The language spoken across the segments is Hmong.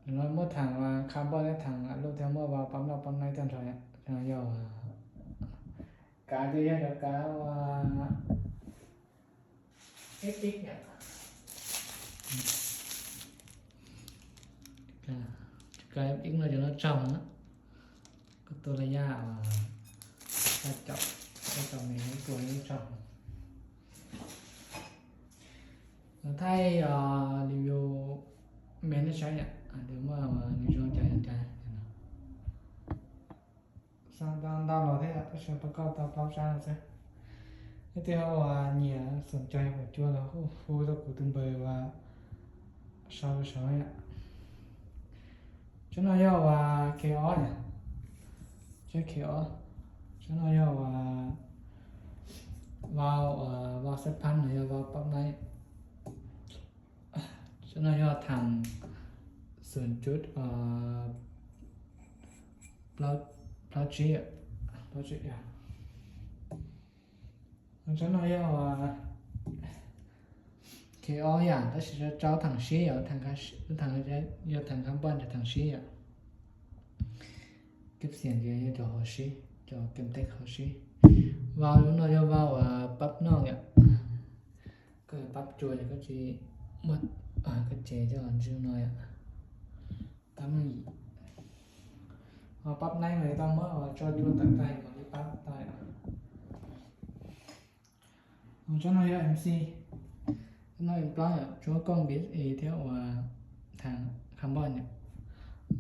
Muab thaam carbon thiab thaam lub thiab muab ua pab noj pab naib tag nrho. Yog kav ces yog cov kav ua ib ib, kav ib no cov no tsaug na, koj tua la yaj uas, cov me tua tsaug. Thaij review me nej saib yom, nws muaj nws zoo cas cas. Ntau los thiab tab sis pab koj tau plaub sab no xwb. Leej twg ho uas nyiam xoom cog yog huam cua los hu rau kuv tus npawb uas sau saud yom. Tsob no yog uas K ob yom, tsob K ob. Tsob no yog uas vau, vau xab phab no yog vau pab naib. Tsob no yog thaam xoom cuv plaub tsib, plaub tsib. Tsob no yog K ob yom, tab sis rau thaam sib yom, yog thaam carbon rau thaam sib yom. Kib xiam tias yog cov hauv sib, cov kem teb hauv sib. Vau lub no yog vau uas pab noj yom. Koj yuav pab cua ces koj tsis muaj, koj cev coj los ntswj no yom. Pab noj yim, ho pab naib mas yuav tau muab tso cua tawm tag mam li pab tau yom. Tsob no yog M C, tsob no M plaub yom, tsob kooj B S A thiab uas thaam carbon yom,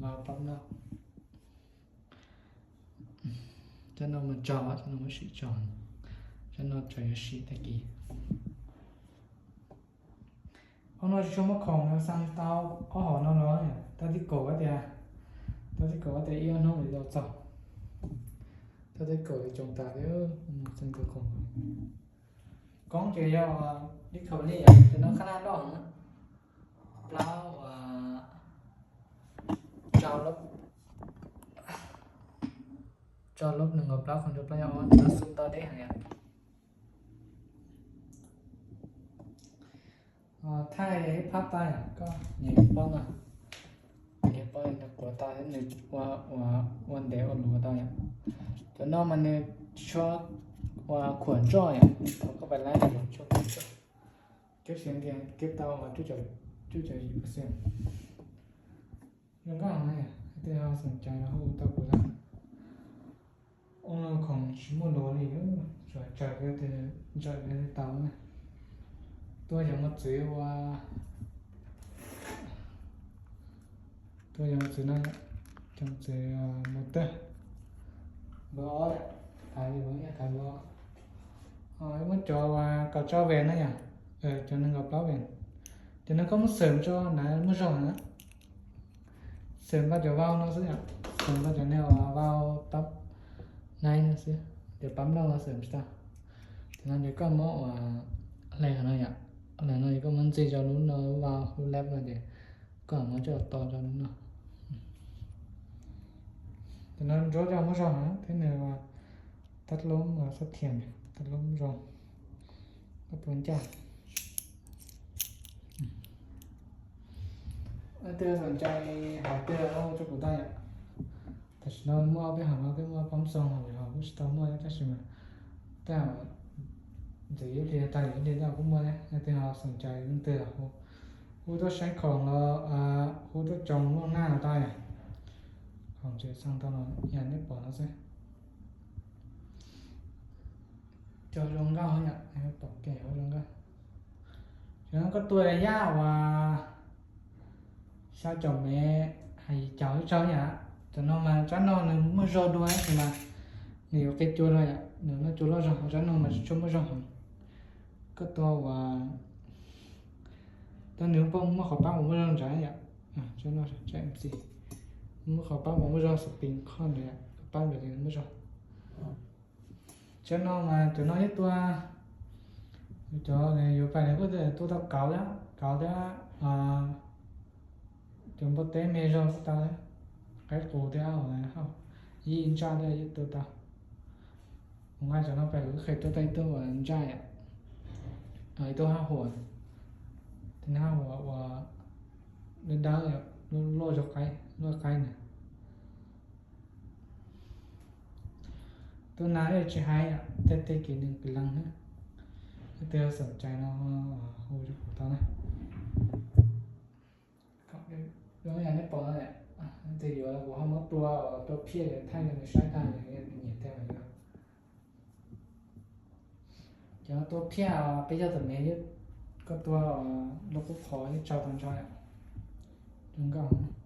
vau pab noj. Tsob no mas tsaug, tsob no muab sim tsaug, tsob no tsaug yuav sim tag kis. Qhov no tsis tshua muaj khoom, xaa tau ob hom no los, tau tib kaum tias, tau tib kaum tias ib ob hnub li tau txog, tau tib kaum li tsoos tas li, xaa tau khoom. Koob ces yog ib kaum li yom, ces no qab naj loj heev, plaub, rau lub nees nkaum plaub khoom rau plaub yog ob, no xub ntau deb heev yom. Thaij ib phab tag, koj nias pob no, nias pob no quav tau, nws ua, ua, ua ntev ua luv tau yom. Cov no mas nws tsis tshua ua khuam ntsoj yom, thaum koj pais laib nws tsis tshua khuam ntsoj. Kib xiv tias kib tau cuaj caum yim percent. Zoo nkauj heev, leej twg ho xoom cai los hu tau kuv tau. Ua no khoom tsis muaj luag li, tsuas tsaws ntsaws tau na. Tuaj cov mos txwv ua, tuaj cov mos txwv no, cov mos txwv motor, npawb ob, thaiv li, thaiv npawb ob. Muab cov uas kaum tsawb ves na yom, cov nees nkaum plaub ves, cov no koj muab xeem tso na muaj zog na. Xeem tau cov vau no xwb yom, xeem tau cov niag uas vau pab naib no xwb, cov pab noj no xeem tsis tau. Ces no ces koj muab uas hle qhov no yom, hle no ces koj muab ntxig rau lub no, lub vau lub lab no ces koj muab coj to rau lub no. Ces no ntsuab coj muab zog na, thiab nws tab lub xab thias, tab lub zoo, koj puas ncaj. Leej twg xoom cai hauv twg los hu rau kuv tau yom. Tam sim no muaj ob peb hom no twb muaj pab xoo hauv lawm, hauv kuj tsis tau muaj thiab tab sis mas tej zaum ntxim ib hlis tag ib hlis tej zaum kuj muaj thiab. Leej twg ho xoom cai leej twg los hu, hu tuaj saib khoom los hu tuaj tsoos loj nag los tau yom. Khoom tseem xoo tau los yam nej pom no xwb. Cov zoo nkauj yom, pom kev zoo nkauj. Cov no koj tua yaj uas xya caum mev, hais yim caum ib tsaug yom. Cov no mas tsab no nws muaj zog dua tab sis mas nws yuav qi cua no yom, nws noj cua loj zog, tsab no mas tsis tshua muaj zog heev. Koj tua uas, tua nws muaj qhov pab uas muaj zog ntsav yom. Tsab no, tsab M C, muaj qhov pab uas muaj zog spring core ntawd, qhov pab ntawd nws muaj zog. Tsab no mas cov no ib tua, cov yuav pais nws kuj tua tau kauv thiab, kauv thiab, cov npua teb me zog kuj tau thiab, qaib qus thiab, hau, yij ntsaj thiab yeej tua tau. Kuv nqa cov no pais kuv qhia tua tau ib tug uas ntsaj yom, ib tug haj huam, tus haj huam uas dawb dawb yom. Loj, loj zog qaib, loj qaib na. Tuab na tsis hais, tej, tej kev nws kws leeg na. Leej twg xom cai no hu rau kuv tau na. Zoo yam nej pom no, tes yuav kuv ho muab tua, tua phiaj, thaij rau nws saib tag nws nyiam tiag mas yuav. Cov tua phiaj peb yog tam me, koj tua lub qub qhov yeej tsau tau ntshai. Zoo nkauj.